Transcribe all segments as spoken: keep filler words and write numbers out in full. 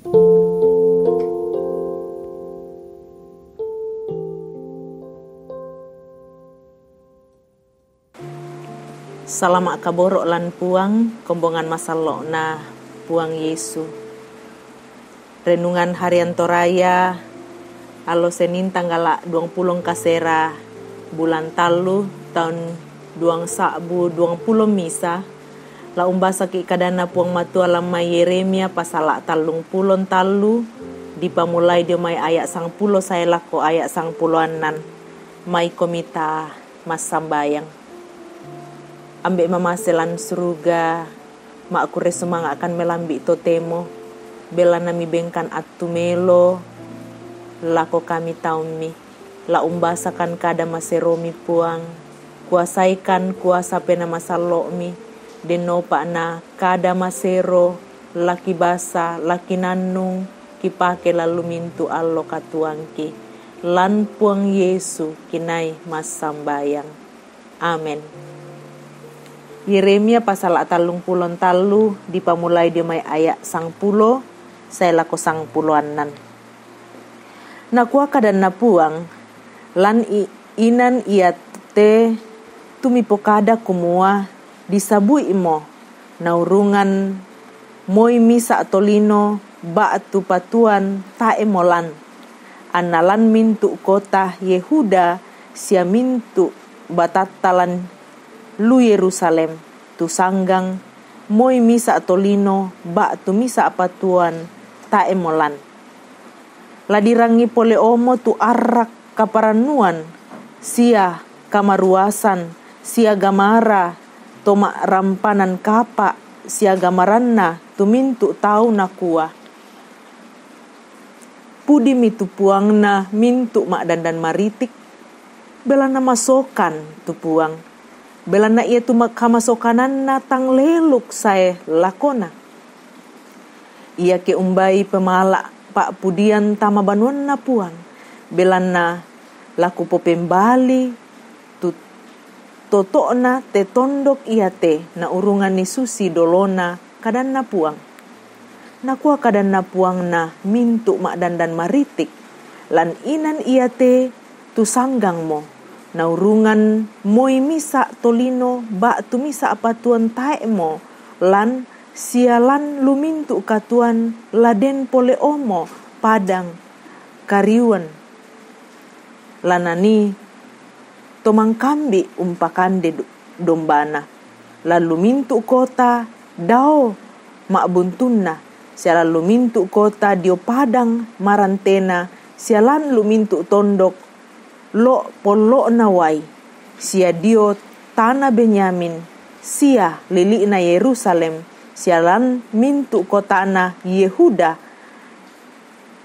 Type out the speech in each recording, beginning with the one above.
Salama' kaboro' lan Puang, kombongan masallo'na Puang Yesu. Renungan Harian Toraya, allo Senin tanggala' duang pulo kasera, bulan tallu, taun duang sa'bu duang pulo misa. La umbasaki' kadanna Puang Matua lan mai Yeremia pasala' tallung pulo tallu, dipamulai dio mai aya' sangpulo sae lako aya' sangpulo annan. Maikomi ta massambayang. Ambe' mamase lan suruga, ma'kurre sumanga'kan melambi' totemo, belanna mibengkan attu melo lako kami taummi. La umbasakan kada maseromi Puang, kuasaikan kuasa pena masallo'mi, dennopa'na kada masero, laki basa, laki nannung, kipake lallu mintu' allo katuangki. Lan Puang Yesu kinai massambayang. Amen. Yeremia pasala' tallung pulo tallu, dipamulai dio mai aya' sangpulo sae lako sangpulo annan. Nakua kadanna Puang, lan i-, inan iate tu mipokada kumua, disabui'mo, naurungan moi misa' tolino ba'tu patuan tae'mo lan. Anna lan mintu' kota Yehuda sia mintu' batatta lan lu Yerusalem, tu sanggang moi misa' tolino ba'tu misa' patuan tae'mo lan. La dirangi pole omo tu arrak kaparannuan, sia kamaruasan, sia gamara to ma'rampanan kapa', sia gamaranna tu mintu' tau nakua, Pudimi tu Puangna mintu' ma'dandan maritik, belanna masokan tu Puang, belanna iatu ma-, kamasokananna tang leluk sae lakona. Iake umbai pemala' pa'pudian tama banuanna Puang, belanna la kupopembali tu toto'na te tondok iate naurunganni susi dolona kadanna Puang. Nakua kadanna Puangna mintu' ma'dandan maritik, lan inan iate tu sanggangmo, naurungan moi misa' tolino ba'tu misa' patuan tae'mo lan sia lan lu mintu' katuan la den pole omo padang kariuan. Lanani to mangkambi' umpakande do-, dombana. Lan lu mintu' kota dao ma'buntunna, sia lan lu mintu' kota dio padang marantena, sia lan lu mintu' tondok lo' pollo'na uai, sia dio tana Benyamin, sia lili'na Yerusalem, sia lan mintu' kotana Yehuda,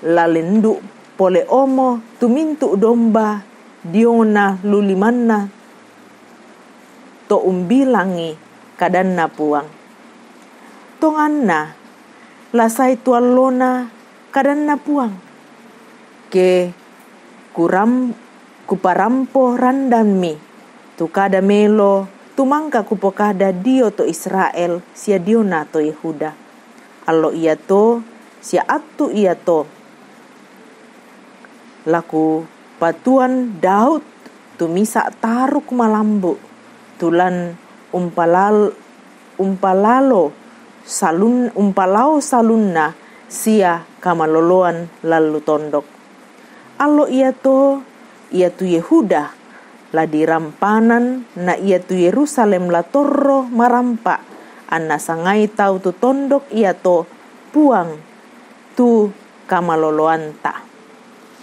la lendu' pole omo tu mintu' domba diona lu limanna to umbilangi kadanna Puang. Tonganna, la sae tu allona kadanna Puang. Ke kuram-, kuparampo randanmi, tu kada melo, tu mangka kupokada dio to Israel, sia diona to Yehuda. Allo iato, sia attu iato, la kupatuan Daud tu misa' taruk malambu', tu lan umpalal-, umpalalo salun-, umpalao salunna sia kamaloloan lallu tondok. Allo iato, iatu Yehuda la dirampanan, na iatu Yerusalem la torro marampa', anna sangai tau tu tondok iato Puang tu kamaloloanta.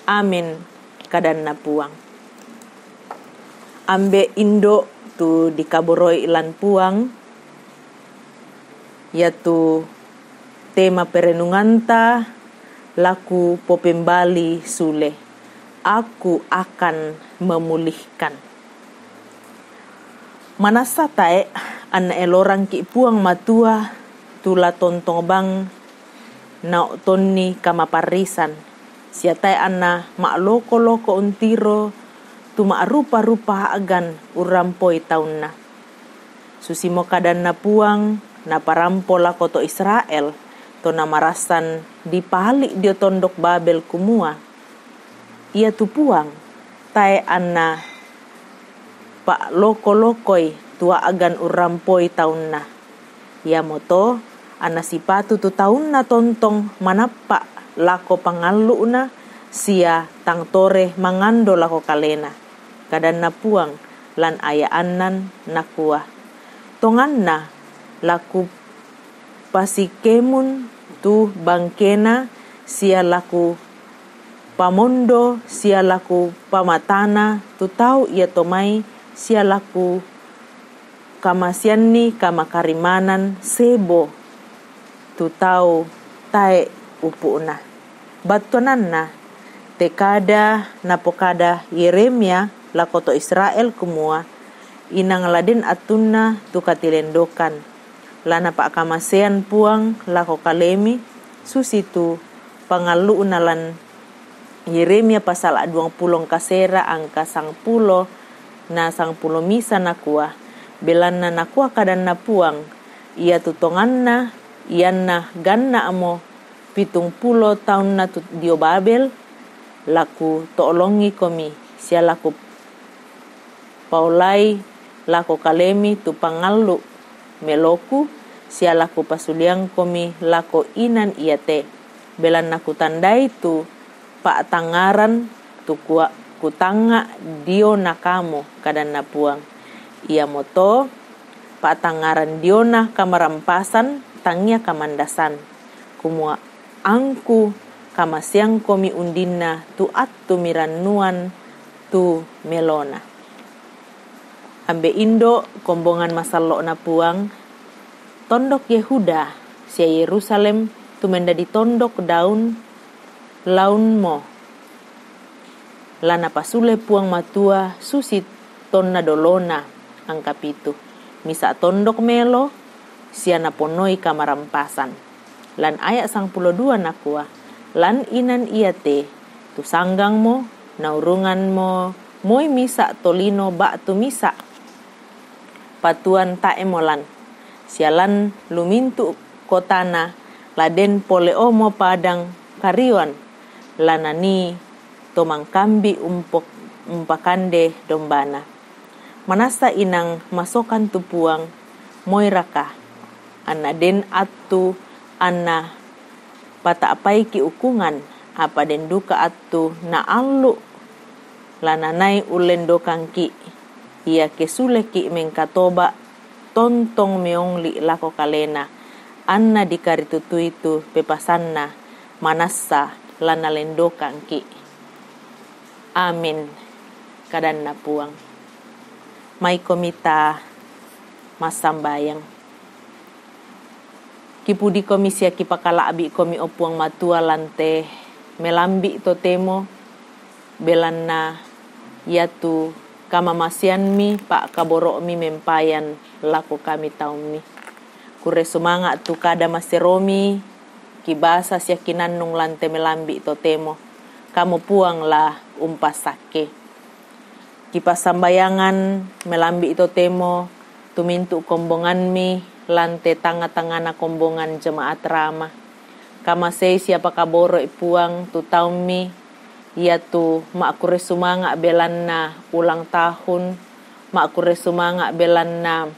Amin, kadanna Puang. Ambe' indo' tu dikaboroi lan Puang, iatu tema perenunganta, la kupopembali sule, Aku akan memulihkan. Manassa tae' anna elorangki' Puang Matua tu la tontong bang nao'tonni kamaparrisan, sia tae' anna ma'loko-loko untiro tu ma'rupa-rupa a'gan urrampoi taunna. Susimo kadanna Puang naparampo lako to Israel, to na marassan dipali' dio tondok Babel kumua, "Ia tu Puang, tae' anna pa'loko-lokoi tu a'gan urrampoi taunna. Iamoto anna sipatu tu taunna tontong manappa' lako pangallu'na sia tang tore mangando lako kalena," kadanna Puang lan aya' annan, nakua, "Tonganna la kupasikemun tu bangkena sia la kupamondo sia la kupamatana tu tau iato mai sia la kukamaseanni kamakarimanan sebo tu tau tae' upu'na." Battuananna te kada napokada Yeremia lako to Israel kumua, "Inang la den attunna tu katilendokan. La napa'kamasean Puang lako kalemi susitu pangallu'na lan Yeremia pasala' duangpulo kasera angka sangpulo na sangpulo misa, nakua, 'Belanna nakua kadanna Puang, iatu tonganna, ianna ganna'mo pitungpulo taunna tu dio Babel, la kuto'longikomi sia la kupaolai lako kalemi tu pangallu' meloku, sia la kupasuliangkomi lako inan iate, belanna kutandai tu pa'tangngaran tu kua-, kutangnga' diona kamu,' kadanna Puang. Iamoto pa'tangngaran diona kamarampasan, tangia kamandasan, kumua angku kamaseangkomi undinna tu attu mirannuan tu melona." Ambe' indo' kombongan masallo'na Puang, tondok Yehuda sia Yerusalem tu mendadi tondok daun launmo, la napasule Puang Matua susi tonna dolona. Angka pitu, misa' tondok melo sia naponnoi kamarampasan. Lan aya' sangpulo dua nakua, "Lan inan iate tu sanggangmo, naurunganmo moi misa' tolino ba'tu misa' patuan tae' molan, sia lan lumintu' kotana la den pole'omo padang karioan, la nanii to mangkambi' umpok-, umpakande dombana. Manassa inang masokan tu Puang, moiraka anna den attu anna pata'paiki' ukungan, apa den duka attu naallu' la nanai ullendokangki', iake suleki' mengkatoba' tontong meongli' lako kalena, anna dikaritutui tu pepasanna, manassa la nalendokangki'." Amin, kadanna Puang. Maikomi ta massambayang. Kipudikomi sia kipakala'bi'komi, o Puang Matua, lan te melambi' totemo, belanna iatu kamamaseanmi pa'kaboro'mi mempayan lako kami taummi. Kurre sumanga' tu kada maseromi kibasa sia kinannung lan te melambi' totemo. Kamu Puang la umpassakke. Kipassambayangan melambi' totemo tu mintu' kombonganmi lan te tangnga-tangngana kombongan jemaat Rama. Kamasei sia pakaboro'i Puang tu taummi, iatu ma'kurre sumanga' belanna ulang tahun, ma'kurre sumanga' belanna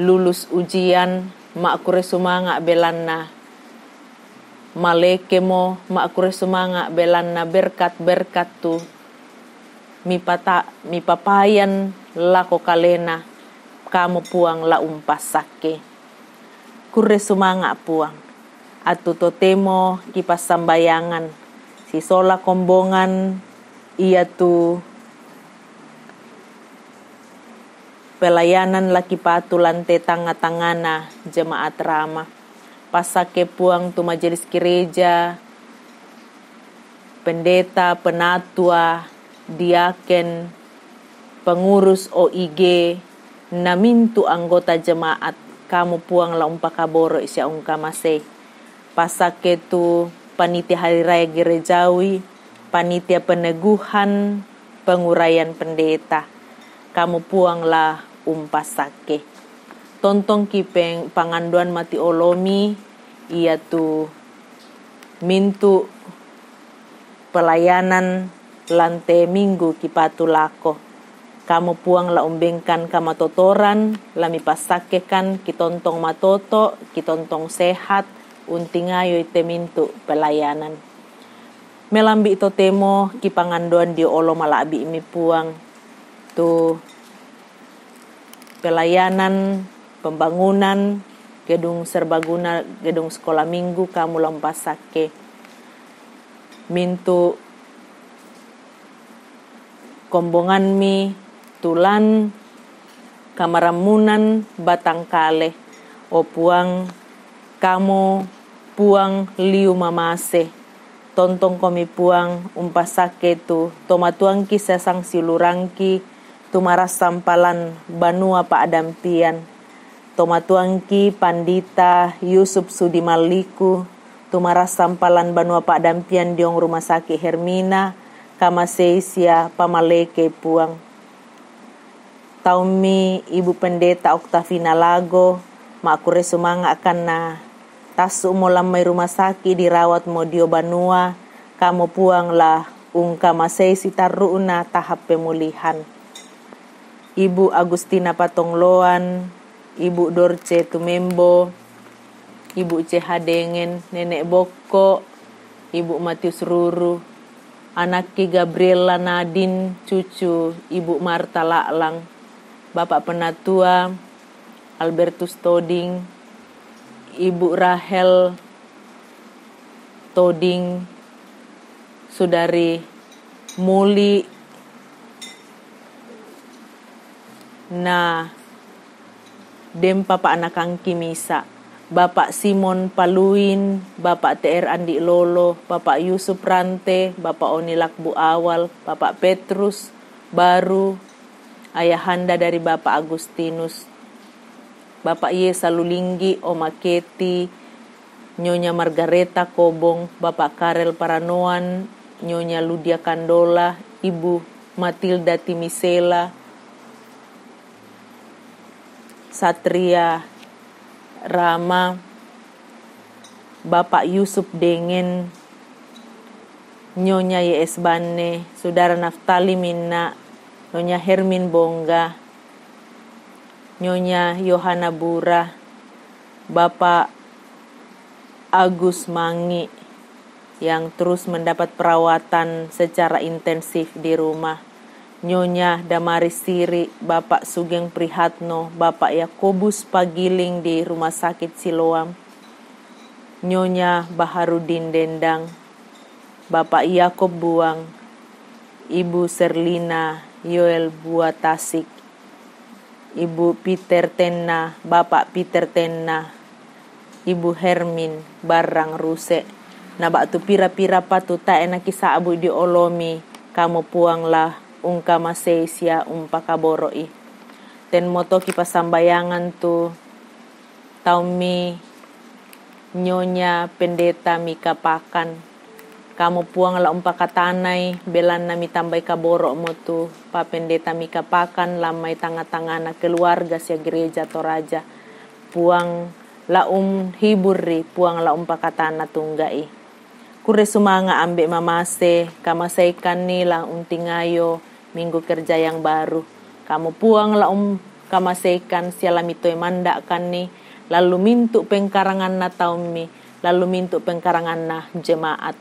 lulus ujian, ma'kurre sumanga' belanna malekemo, ma'kurre sumanga' belanna berkat-berkat tu mipata-, mipapayan lako kalena, kamu Puang la umpassakke. Kurre sumanga' Puang, attu totemo kipassambayangan sisola kombongan iatu pelayanan la kipatu lan te tangnga-tangngana jemaat Rama. Passakke Puang tu majelis gereja, pendeta, penatua, diaken, pengurus O I G, na mintu' anggota jemaat, kamu Puang la umpakaboro'i sia ungkamasei. Passakke tu panitia hari raya gerejawi, panitia peneguhan penguraian pendeta, kamu Puang la umpassakke. Tontong kipeng-, pangandoan mati olomi, iatu mintu' pelayanan lan te minggu kipatu lako. Kamu Puang la umbengkan kamatotoran, la mipasakkekan kitontong matoto', kitontong sehat, untingayoi te mintu' pelayanan. Melambi' totemo kipangandoan dio olo mala'bi'mi Puang, tu pelayanan pembangunan gedung serbaguna, gedung sekolah minggu kamu la umpasakke. Mintu' kombonganmi tulan kamarammunan batangkale. O Puang, kamu Puang liu mamase. Tontongkomi Puang umpasakke tu tomatuangki sasang siulurangki, tumarassampalan banua pa'dampian. Tomatuangki Pandita Yusuf Sudimalliku, tumarassampalan banua pa'dampian diong Rumah Sakit Hermina, kamasei sia pamalekei Puang. Taummi Ibu Pendeta Oktavina Lago, ma'kurre sumanga'kanna tassu'mo lammai rumah sakit dirawatmo dio banua, kamu Puang la ungkamasei sitarru'na tahap pemulihan. Ibu Agustina Patongloan, Ibu Dorce Tumembo, Ibu C H Dengen, Nenek Bokko, Ibu Matius Ruru, anakki Gabriella Nadin, cucu Ibu Marta La'lang, Bapak Penatua Albertus Toding, Ibu Rahel Toding, Sudari Muli, na dempa pa'anakangki misa', Bapak Simon Paluin, Bapak T R Andi Lolo, Bapak Yusuf Rante, Bapak Oni Lakbu Awal, Bapak Petrus Baru, ayahanda dari Bapak Agustinus, Bapak Yesa Lulinggi, Oma Keti, Nyonya Margareta Kobong, Bapak Karel Paranoan, Nyonya Ludia Kandola, Ibu Matilda Timisela, Satria Rama, Bapak Yusuf Dengen, Nyonya Y S Banne, Saudara Naftali Minna, Nyonya Hermin Bongga, Nyonya Yohana Bura, Bapak Agus Mangi yang terus mendapat perawatan secara intensif di rumah, Nyonya Damaris Siri, Bapak Sugeng Prihatno, Bapak Yakobus Pagiling di Rumah Sakit Siloam, Nyonya Baharudin Dendang, Bapak Yakob Buang, Ibu Serlina Yoel Buatasik, Ibu Peter Tenna, Bapak Peter Tenna, Ibu Hermin Barrang Ruse, na ba'tu pira-pira patu tae nakisa'bu di olomi, kamu Puang la ungkamasei sia umpakaboro'i. Tenmoto kipassambayangan tu taummi Nyonya Pendeta Mika Pakan. Kamu Puang la umpakatanai, belanna mitambai kaboro'mo tu Pa Pendeta Mika Pakan lammai tangnga-tangngana keluarga sia gereja Toraja. Puang la umhiburri, Puang la umpakatana tungga'i. Kurre sumanga' ambe' mamase, kamaseikanni la untingayo minggu kerja yang baru. Kamu Puang la um kamaseikan sia la mitoe manda'kanni, lallu mintu' pengkaranganna taummi, lallu mintu' pengkaranganna jemaat.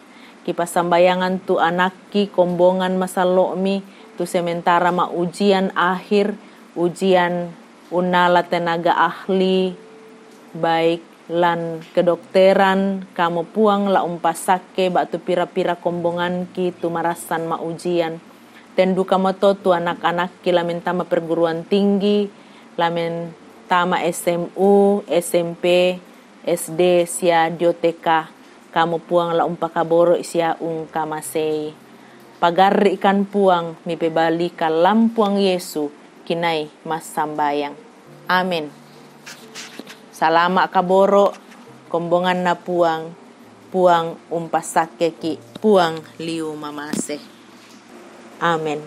Kipassambayangan tu anakki kombongan masallo'mi, tu sementara ma ujian akhir, ujian unnala tenaga ahli, baik lan kedokteran, kamu Puang la umpassakke ba'tu pira-pira kombonganki tu marassan ma ujian. Ten dukamoto tu anak-anakki la mentama perguruan tinggi, la mentama S M U, S M P, S D sia dio T K. Kamu Puang la umpakaboro'i sia ungkamasei. Pagarri'kan Puang, mipebalikan lan Puang Yesu, kinai massambayang. Amin. Salama' kaboro', kombonganna Puang, Puang umpassakkeki', Puang liu mamase. Amin.